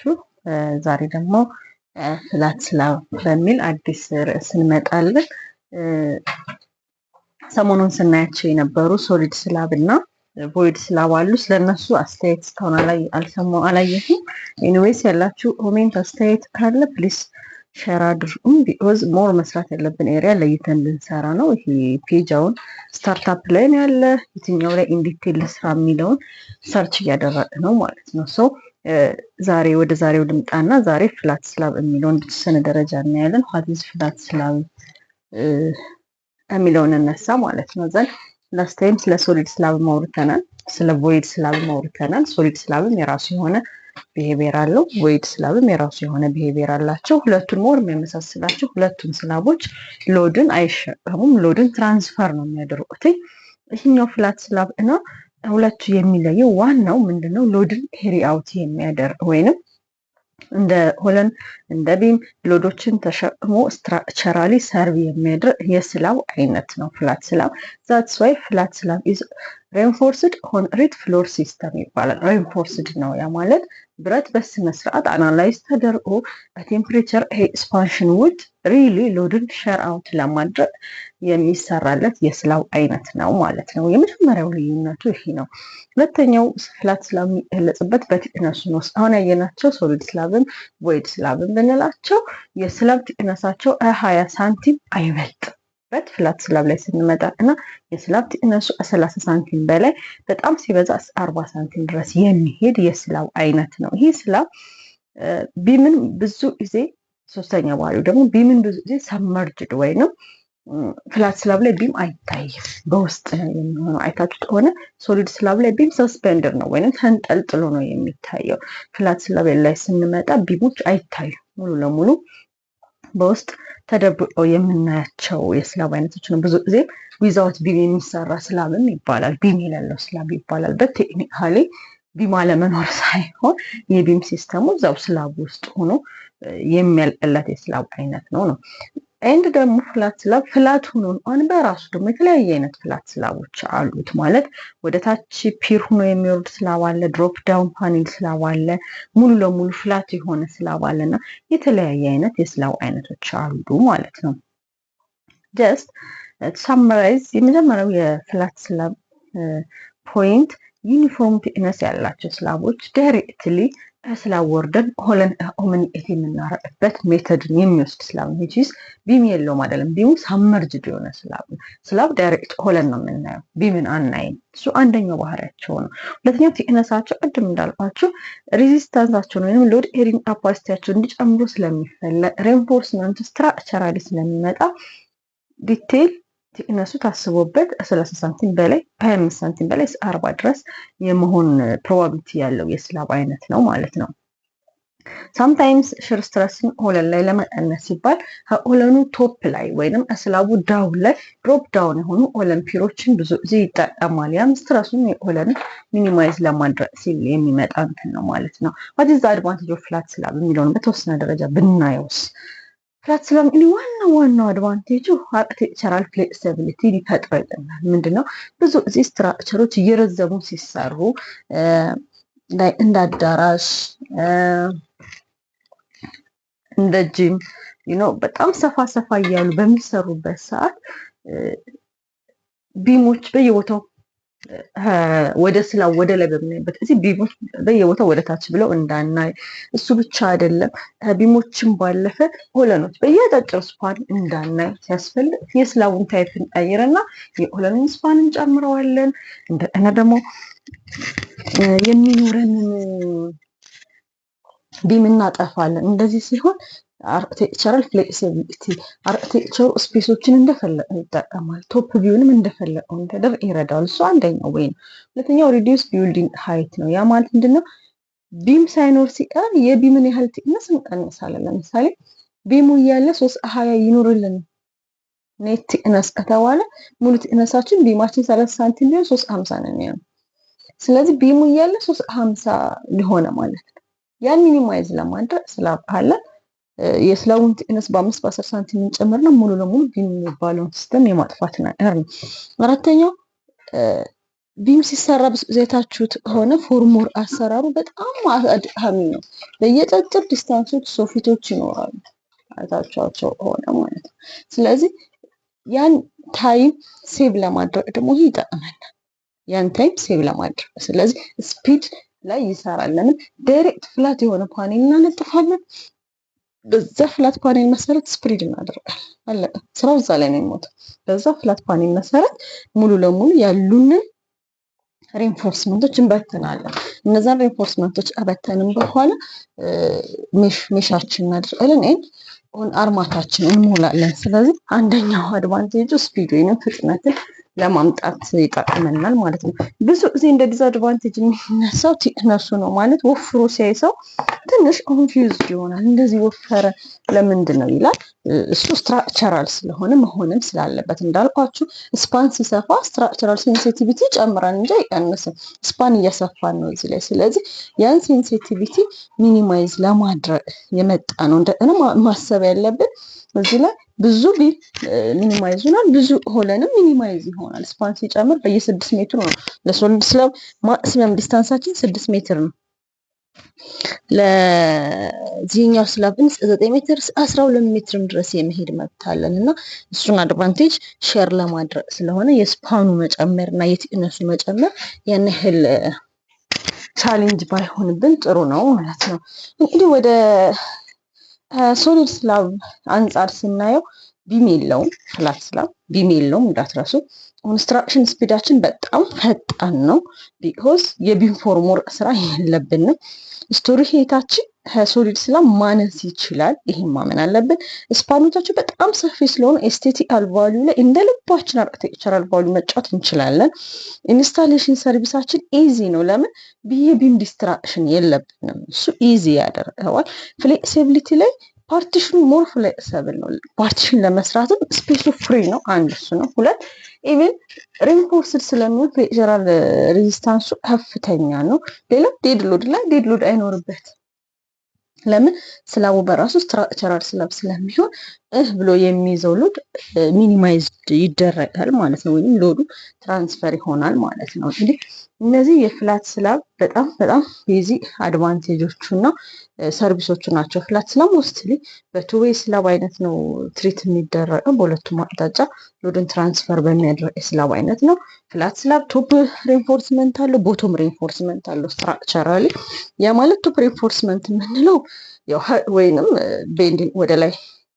ናችሁ? ዛሬ ደግሞ flat slab በሚል አዲስ ርዕስ እንመጣለን። ሰሞኑን ስናያቸው የነበሩ solid slab እና void slab አሉ። ስለነሱ አስተያየት እስካሁን አልሰማሁ፣ አላየሁም። Anyways፣ ያላችሁ comment፣ አስተያየት ካለ please share አድርጉም። Because more መስራት ያለብን area ለይተን እንድንሰራ ነው። ይሄ page አሁን startup ላይ ነው ያለ። የትኛው ላይ in detail ልስራ የሚለውን search እያደረገ ነው ማለት ነው። So ዛሬ ወደ ዛሬው ልምጣና ዛሬ flat slab የሚለውን በተወሰነ ደረጃ እናያለን። What is flat slab የሚለውን እነሳ ማለት ነው። Then last time ስለ solid slab አውርተናል፣ ስለ void slab አውርተናል። Solid slab ም የራሱ የሆነ behavior አለው፣ void slab ም የራሱ የሆነ behavior አላቸው። ሁለቱን more የሚያመሳስላቸው ሁለቱም slab ኦች load ን አይሸከሙም፣ load ን transfer ነው የሚያደርጉት። ይህኛው flat slab እና ሁለቱ የሚለየው ዋናው ምንድነው? Load ን carry out የሚያደርግ ወይንም እንደ column፣ እንደ beam load ኦችን ተሸክሞ structurally serve የሚያደርግ የ slab አይነት ነው flat slab። That's why flat slab is reinforced concrete floor system ይባላል። Reinforced ነው። ያ ማለት ብረት በስነ ስርዓት analyze ተደርጎ በ temperature expansion ውጭ really load ን share out ለማድረግ የሚሰራለት የ slab አይነት ነው ማለት ነው። የመጀመሪያው ልዩነቱ ይሄ ነው። ሁለተኛው flat slab የሚገለጽበት በ thickness ኡ ነው። አሁን ያየናቸው solid slab ም void slab ም ብንላቸው የ slab thickness ኣቸው 20 ሳንቲም አይበልጥም። But flat slab ላይ ስንመጣ እና የ slab thickness ኡ 30 ሳንቲም በላይ፣ በጣም ሲበዛ 40 ሳንቲም ድረስ የሚሄድ የ slab አይነት ነው። ይህ slab beam ን ብዙ ጊዜ፣ ሶስተኛ ባህሪው ደግሞ beam ን ብዙ ጊዜ submerged ወይንም flat slab ላይ beam አይታይም፣ በውስጥ ነው የሚሆነው። አይታችሁት ከሆነ solid slab ላይ beam suspended ነው ወይንም ተንጠልጥሎ ነው የሚታየው። Flat slab ላይ ስንመጣ beam ኦች አይታዩም፣ ሙሉ ለሙሉ በውስጥ ተደብቀው የምናያቸው የ slab አይነቶች ነው። ብዙ ጊዜ without beam የሚሰራ slab ም ይባላል። Beam የሌለው slab ይባላል። በ technically beam አለመኖር ሳይሆን የ beam system ኡ እዛው slab ውስጥ ሆኖ የሚያልቅለት የ slab አይነት ነው። And ደግሞ flat slab flat ሆኖ እንኳን በራሱ ደግሞ የተለያየ አይነት flat slab ኦች አሉት። ማለት ወደ ታች pier ሆኖ የሚወርድ slab አለ፣ drop down panel slab አለ፣ ሙሉ ለሙሉ flat የሆነ slab አለ እና የተለያየ አይነት የ slab አይነቶች አሉ ማለት ነው። Just summarize፣ የመጀመሪያው የ flat slab point uniform thickness ያላቸው slab ኦች directly slab ወርደን column communicate የምናረግበት method ን የሚወስድ slab ነው። Which is beam የለውም አይደለም። Beam ኡ submerged የሆነ slab ነው። Slab direct column ነው የምናየው፣ beam ን አናይም። እሱ አንደኛው ባህሪያቸው ነው። ሁለተኛው thickness ኣቸው ቅድም እንዳልኳችሁ resistance ኣቸውን ወይም load carrying capacity ያቸው እንዲጨምሩ ስለሚፈለግ፣ reinforcement structurally ስለሚመጣ detail thickness ኡ ታስቦበት 30 ሳንቲም በላይ፣ 25 ሳንቲም በላይ፣ 40 ድረስ የመሆን probability ያለው የ slab አይነት ነው ማለት ነው። Sometimes shear stress ን column ላይ ለመቀነስ ሲባል ከ column ኑ top ላይ ወይንም slab ኡ down ላይ drop down የሆኑ column pier ኦችን ብዙ ጊዜ ይጠቀማል። ያም stress ኡን የ column minimize ለማድረግ ሲል የሚመጣ እንትን ነው ማለት ነው። What is advantage of flat slab የሚለውን በተወሰነ ደረጃ ብናየውስ? Flat slab እንግዲህ ዋናው ዋናው advantage ኡ architectural flexibility ሊፈጥርልናል። ምንድነው? ብዙ ጊዜ structure ኦች እየረዘሙ ሲሰሩ እንደ አዳራሽ፣ እንደ ጂም በጣም ሰፋ ሰፋ እያሉ በሚሰሩበት ሰዓት beam ኦች በየቦታው ወደ slab ወደ ላይ በምናይበት ጊዜ beam ኦች በየቦታው ወደ ታች ብለው እንዳናይ፣ እሱ ብቻ አይደለም፣ ከ beam ኦችን ባለፈ column ኦች በየአጫጭር span እንዳናይ ሲያስፈልግ የ slab ኡን type እንቀይርና የ column ኡን span እንጨምረዋለን። እንደገና ደግሞ የሚኖረንን beam እናጠፋለን። እንደዚህ ሲሆን architectural flexibility፣ architecture ኡ space ኦችን እንደፈለገው ይጠቀማል። Top view ንም እንደፈለገው እንዲያደርግ ይረዳዋል። እሱ አንደኛው ወይ ነው። ሁለተኛው reduce building height ነው። ያ ማለት ምንድነው? Beam ሳይኖር ሲቀር የ beam ን ያህል thickness እንቀንሳለን። ለምሳሌ beam ኡ እያለ 3.20 ይኑርልን net thickness ከተባለ ሙሉ thickness ኣችን beam ኣችን 30 ሳንቲም ቢሆን 3.50 ነው የሚሆነው። ስለዚህ beam ኡ እያለ 3.50 ሊሆነ ማለት ነው። ያን minimize ለማድረግ slab ካለ የ slab ኡን thickness በ5 በ10 ሳንቲም እንጨምርና ሙሉ ለሙሉ beam የሚባለውን system የማጥፋት ነገር ነው። አራተኛው Beam ሲሰራ ዘይታችሁት ከሆነ formwork አሰራሩ በጣም አድካሚ ነው። በየጫጭር distance ኦች soffit ኦች ይኖራሉ፣ አይታችኋቸው ከሆነ ማለት ነው። ስለዚህ ያን time save ለማድረግ ደግሞ ይህ ይጠቅመናል። ያን time save ለማድረግ፣ ስለዚህ speed ላይ ይሰራል። ለምን? Direct flat የሆነ ፓኔል እናነጥፋለን። በዛ flat panel መሰረት spread እናደርጋለን። አለቀ። ስራው እዛ ላይ ነው የሚሞተው። በዛ flat panel መሰረት ሙሉ ለሙሉ ያሉንን reinforcement ኦች እንበትናለን። እነዛን reinforcement ኦች ከበተንም በኋላ mesh ኣችን እናደርጋለን። And አርማታችን እንሞላለን። ስለዚህ አንደኛው advantage ኡ speed ወይንም ፍጥነትን ለማምጣት ይጠቅመናል ማለት ነው። ብዙ ጊዜ እንደ disadvantage የሚነሳው thickness ኡ ነው። ማለት ወፍሮ ሲያይ ሰው ትንሽ confused ይሆናል። እንደዚህ ወፈረ ለምንድን ነው ይላል። እሱ structural ስለሆነ መሆንም ስላለበት፣ እንዳልኳችሁ span ሲሰፋ structural sensitivity ይጨምራል እንጂ አይቀንስም። Span እያሰፋን ነው እዚህ ላይ። ስለዚህ ያን sensitivity minimize ለማድረግ የመጣ ነው። እንደገና ማሰብ ያለብን እዚህ ላይ ብዙ beam minimize ይሆናል፣ ብዙ column ም minimize ይሆናል። Span ሲጨምር በየ6 ሜትሩ ነው። ለ solid slab maximum distance ኣችን 6 ሜትር ነው። ለዚህኛው slab ግን 9 ሜትር፣ 12 ሜትርም ድረስ የመሄድ መብት አለን እና እሱን advantage share ለማድረግ ስለሆነ የ span ኡ መጨመር እና የ thickness ኡ መጨመር ያን ያህል challenge ባይሆንብን ጥሩ ነው ማለት ነው። እንግዲህ ወደ solid slab አንጻር ስናየው beam የለውም። Flat slab beam የለውም እንዳትረሱ። Construction speed ኣችን በጣም ፈጣን ነው። Because የ beam formwork ስራ የለብንም። Story height ኣችን ከ solid slab ማነስ ይችላል። ይህም ማመን አለብን። Span ኦቻቸው በጣም ሰፊ ስለሆኑ aesthetical value ላይ እንደ ልባችን architectural value መጫወት እንችላለን። Installation service ኣችን easy ነው። ለምን? የ beam distraction የለብንም። እሱ easy ያደርገዋል። Flexibility ላይ partition ኑ more flexible ነው። Partition ለመስራትም space ኡ free ነው። አንድ እሱ ነው። ሁለት፣ even reinforced ስለሚሆን flexural resistance ኡ ከፍተኛ ነው። ሌላው dead load ላይ dead load አይኖርበት። ለምን? Slab ኡ በራሱ structural slab ስለሚሆን እህ ብሎ የሚይዘው load minimized ይደረጋል ማለት ነው፣ ወይም load ኡ transfer ይሆናል ማለት ነው። እንግዲህ እነዚህ የ flat slab በጣም በጣም basic advantage ኦቹ እና service ኦቹ ናቸው። Flat slab mostly በ two way slab አይነት ነው treat የሚደረገው፣ በሁለቱም አቅጣጫ load ን transfer በሚያደርግ የ slab አይነት ነው። Flat slab top reinforcement አለው፣ bottom reinforcement አለው structurally። ያ ማለት top reinforcement የምንለው ያው ወይንም bending ወደ ላይ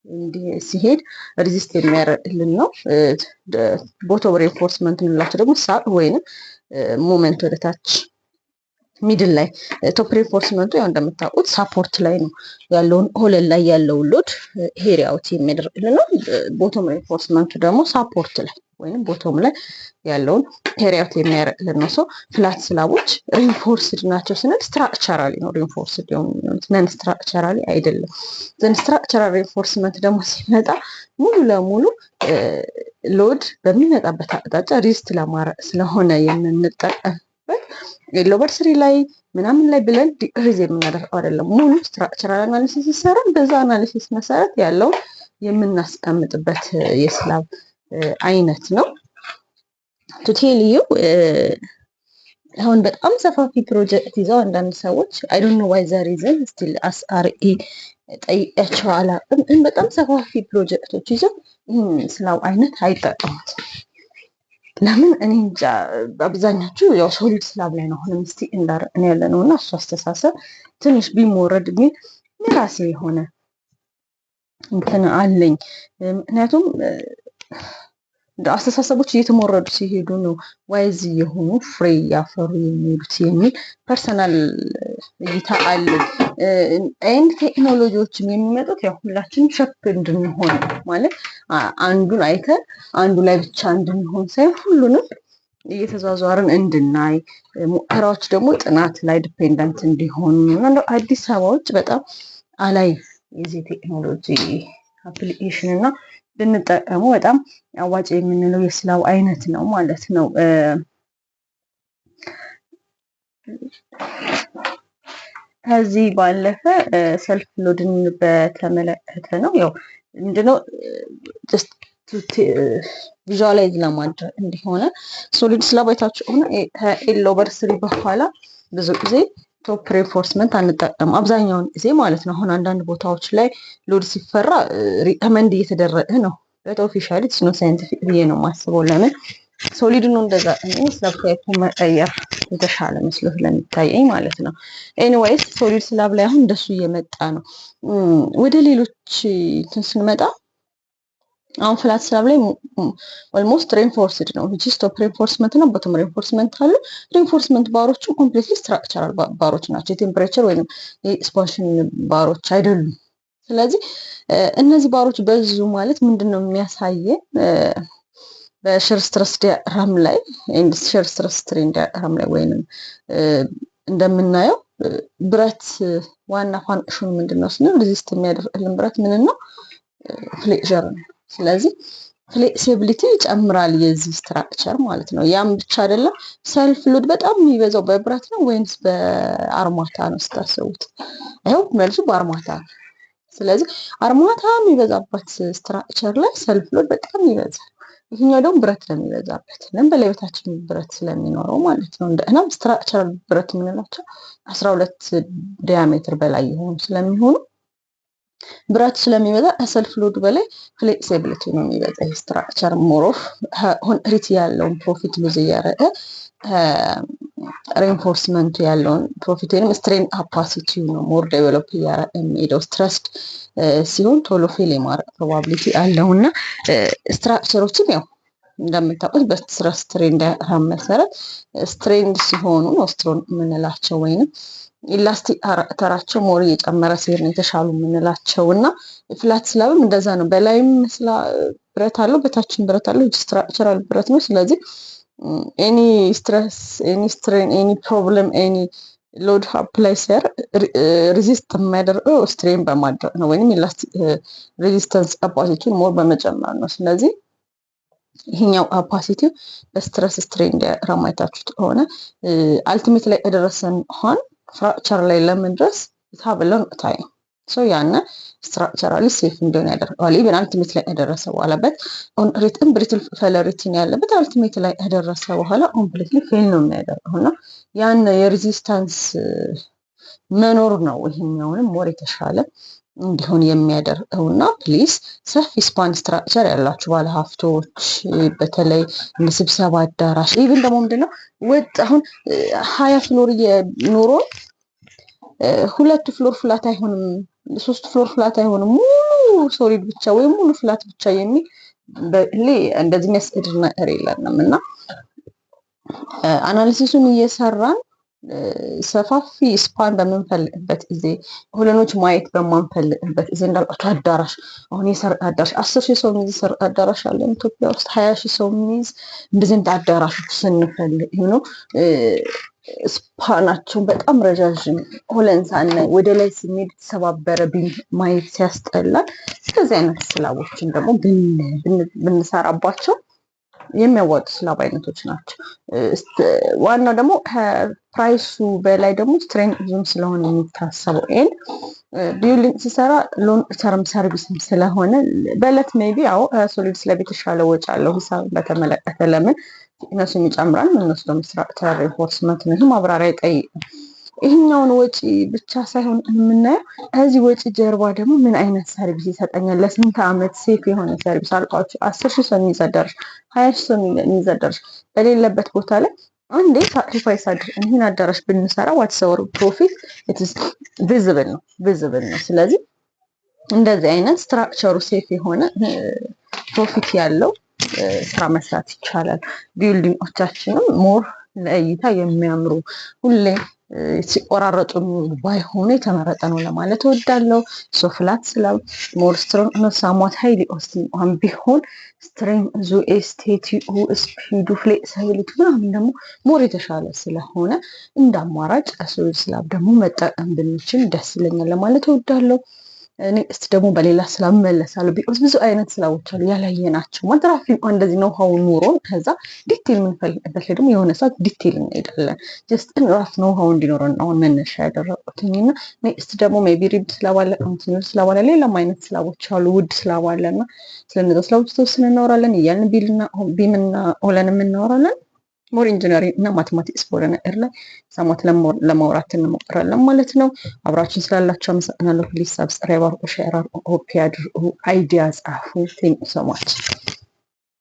እንዲህ ሲሄድ resist የሚያደርግልን ነው። Bottom reinforcement የምንላቸው ደግሞ sag ወይንም moment ወደ ታች middle ላይ። Top reinforcement ኡ ያው እንደምታውቁት support ላይ ነው ያለውን፣ column ላይ ያለውን load carry out የሚያደርግልን ነው። Bottom reinforcement ኡ ደግሞ support ላይ ወይም bottom ላይ ያለውን carry out የሚያደርግልን ነው። So flat slab ኦች reinforced ናቸው ስንል structurally ነው reinforced የሆኑት፣ non structurally አይደለም። Then structural reinforcement ደግሞ ሲመጣ ሙሉ ለሙሉ load በሚመጣበት አቅጣጫ resist ለማድረግ ስለሆነ የምንጠቀምበት L over three ላይ ምናምን ላይ ብለን decrease የምናደርገው አይደለም። ሙሉ structural analysis ይሰራል። በዛ analysis መሰረት ያለውን የምናስቀምጥበት የ slab አይነት ነው። To tell you፣ አሁን በጣም ሰፋፊ ፕሮጀክት ይዘው አንዳንድ ሰዎች፣ I don't know why the reason, still አስአርኢ ጠይቂያቸው አላውቅም። ግን በጣም ሰፋፊ ፕሮጀክቶች ይዘው ይህን slab አይነት አይጠቀሙትም። ለምን እኔ እንጃ። አብዛኛቹ ያው solid slab ላይ ነው አሁንም እስቲ እንዳረቅን ያለ ነው እና እሱ አስተሳሰብ ትንሽ ቢሞረድ የሚል የራሴ የሆነ እንትን አለኝ። ምክንያቱም አስተሳሰቦች እየተሞረዱ ሲሄዱ ነው wise እየሆኑ ፍሬ እያፈሩ የሚሄዱት የሚል personal እይታ አለኝ። And ቴክኖሎጂዎችም የሚመጡት ያው ሁላችንም shape እንድንሆን፣ ማለት አንዱን አይተን አንዱ ላይ ብቻ እንድንሆን ሳይሆን ሁሉንም እየተዟዟርን እንድናይ፣ ሙከራዎች ደግሞ ጥናት ላይ dependent እንዲሆኑ እና አዲስ አበባ ውጭ በጣም አላይ የዚህ ቴክኖሎጂ application እና ብንጠቀሙ በጣም አዋጭ የምንለው የ slab አይነት ነው ማለት ነው። ከዚህ ባለፈ self load ን በተመለከተ ነው። ያው ምንድነው፣ Visualize ለማድረግ እንዲሆነ solid slab አይታችሁ ከሆነ ከ L over three በኋላ ብዙ ጊዜ top reinforcement አንጠቀም፣ አብዛኛውን ጊዜ ማለት ነው። አሁን አንዳንድ ቦታዎች ላይ load ሲፈራ recommend እየተደረገ ነው። But officially it's not scientific ብዬ ነው የማስበው። ለምን solid ነው እንደዛ እኔ slab type ኡ መቀየር የተሻለ መስሎ ስለሚታየኝ ማለት ነው። Anyways, solid slab ላይ አሁን እንደሱ እየመጣ ነው። ወደ ሌሎች እንትን ስንመጣ አሁን flat slab ላይ almost reinforced ነው፣ which is top reinforcement እና bottom reinforcement አለ። Reinforcement bar ኦቹ completely structural bar ኦች ናቸው። የ temperature ወይም የ expansion bar ኦች አይደሉም። ስለዚህ እነዚህ ባሮች በዙ ማለት ምንድን ነው የሚያሳየን? በ shear stress diagram ላይ፣ shear stress strain diagram ላይ ወይንም እንደምናየው ብረት ዋና function ኑ ምንድን ነው ስንል resist የሚያደርግልን ብረት ምን ነው? Flexure ነው። ስለዚህ flexibility ይጨምራል የዚህ structure ማለት ነው። ያም ብቻ አይደለም፣ self load በጣም የሚበዛው በብረት ነው ወይንስ በአርማታ ነው ስታስቡት? ይኸው መልሱ በአርማታ ነው። ስለዚህ አርማታ የሚበዛበት structure ላይ self load በጣም ይበዛል። ይህኛው ደግሞ ብረት ነው የሚበዛበት። ለምን? በላይ በታችን ብረት ስለሚኖረው ማለት ነው። እናም structural ብረት የምንላቸው 12 diameter በላይ የሆኑ ስለሚሆኑ ብረት ስለሚበዛ ከ self load በላይ flexibility ነው የሚበዛ። ይህ structure more of ኮንክሪት ያለውን profit lose እያደረገ reinforcement ኡ ያለውን profit ወይም strain capacity ነው more develop እያደረገ የሚሄደው። Stressed ሲሆን ቶሎ fail የማድረግ probability አለው። እና structure ኦችም ያው እንደምታውቁት በ stress strain diagram መሰረት strained ሲሆኑ ነው strong የምንላቸው ወይንም elastic character ኣቸው more እየጨመረ ሲሄድ ነው የተሻሉ የምንላቸው። እና flat slab ም እንደዛ ነው። በላይም ብረት አለው፣ በታችን ብረት አለው። Structural ብረት ነው። ስለዚህ any stress፣ any strain፣ any problem፣ any load apply ሲያደርግ resist የሚያደርገው strain በማድረግ ነው ወይም elastic resistance capacity ውን more በመጨመር ነው። ስለዚህ ይሄኛው capacity ው በ stress strain diagram አይታችሁት ከሆነ ultimate ላይ የደረሰን ሆን fracture ላይ ለመድረስ have long time፣ so ያነ structurally safe እንዲሆን ያደርገዋል። Even ultimate ላይ ከደረሰ በኋላ but ኮንክሪትም brittle failure ን ያለበት ultimate ላይ ከደረሰ በኋላ completely fail ነው የሚያደርገው። እና ያን የ resistance መኖር ነው ይሄኛውንም more የተሻለ እንዲሆን የሚያደርገው። እና please ሰፊ span structure ያላችሁ ባለሀብቶች በተለይ እንደ ስብሰባ አዳራሽ፣ even ደግሞ ምንድነው ወጥ አሁን 20 floor ኖሮ ሁለቱ floor flat አይሆንም፣ ሶስቱ floor flat አይሆንም፣ ሙሉ solid ብቻ ወይም ሙሉ flat ብቻ የሚል በሌ እንደዚህ የሚያስገድድ ነገር የለንም። እና analysis ኡን እየሰራን ሰፋፊ span በምንፈልግበት ጊዜ፣ column ኦች ማየት በማንፈልግበት ጊዜ፣ እንዳልኳቸው አዳራሽ፣ አሁን የሰርግ አዳራሽ 10,000 ሰው የሚይዝ ሰርግ አዳራሽ አለ ኢትዮጵያ ውስጥ፣ 20,000 ሰው የሚይዝ። እንደዚህ አይነት አዳራሾች ስንፈልግ ነው span ኣቸውን በጣም ረዣዥም column ሳናይ ወደ ላይ ስንሄድ የተሰባበረ beam ማየት ሲያስጠላል። እንደዚህ አይነት slab ኦችን ደግሞ ብንሰራባቸው የሚያዋጡ slab አይነቶች ናቸው። ዋናው ደግሞ ከ price ኡ በላይ ደግሞ strength ኡም ስለሆነ የሚታሰበው and building ሲሰራ long term service ም ስለሆነ በለት maybe ያው solid slab የተሻለ ወጪ አለው ሂሳብ በተመለከተ። ለምን? Thickness ኡም ይጨምራል። እነሱ ደግሞ structural reinforcement ነው። ይህ ማብራሪያ አይጠይቅም። ይህኛውን ወጪ ብቻ ሳይሆን የምናየው ከዚህ ወጪ ጀርባ ደግሞ ምን አይነት service ይሰጠኛል፣ ለስንት ዓመት safe የሆነ service። አልኳችሁ 10,000 ሰው የሚይዝ አዳራሽ፣ 20,000 ሰው የሚይዝ አዳራሽ በሌለበት ቦታ ላይ አንዴ sacrifice አድርገን ይህን አዳራሽ ብንሰራ what's our profit? Visible ነው፣ visible ነው። ስለዚህ እንደዚህ አይነት structure ኡ safe የሆነ profit ያለው ስራ መስራት ይቻላል። Building ኦቻችንም more ለእይታ የሚያምሩ፣ ሁሌ ሲቆራረጡ የሚውሉ ባይሆኑ የተመረጠ ነው ለማለት እወዳለሁ። So flat slab more strong ነው። Somewhat highly እንኳን ቢሆን strength ኡ፣ aesthetic ኡ፣ speed ኡ፣ flexibility ምናምን ደግሞ more የተሻለ ስለሆነ እንደ አማራጭ solid slab ደግሞ መጠቀም ብንችል ደስ ይለኛል ለማለት እወዳለሁ። Next ደግሞ በሌላ slab እመለሳለሁ። Because ብዙ አይነት slab ኦች አሉ ያላየናቸው፣ ማለት roughly እንደዚህ know how ኑሮን ከዛ detail የምንፈልግበት ላይ ደግሞ የሆነ ሰዓት detail እንሄዳለን። Just rough know how እንዲኖረን አሁን መነሻ ያደረጉትኝ። እና next ደግሞ maybe ribbed slab አለ፣ continuous slab አለ፣ ሌላም አይነት slab ኦች አሉ፣ wood slab አለ። እና ስለነዛ slab ኦች ተወሰነ እናወራለን እያልን beam ና column ም እናወራለን። More engineering እና mathematics በሆነ ነገር ላይ ሰማት ለማውራት እንሞክራለን ማለት ነው። አብራችን ስላላችሁ አመሰግናለሁ። Please subscribe አድርጉ፣ share አድርጉ፣ ኮፒ አድርጉ፣ idea ጻፉ። Thank so much.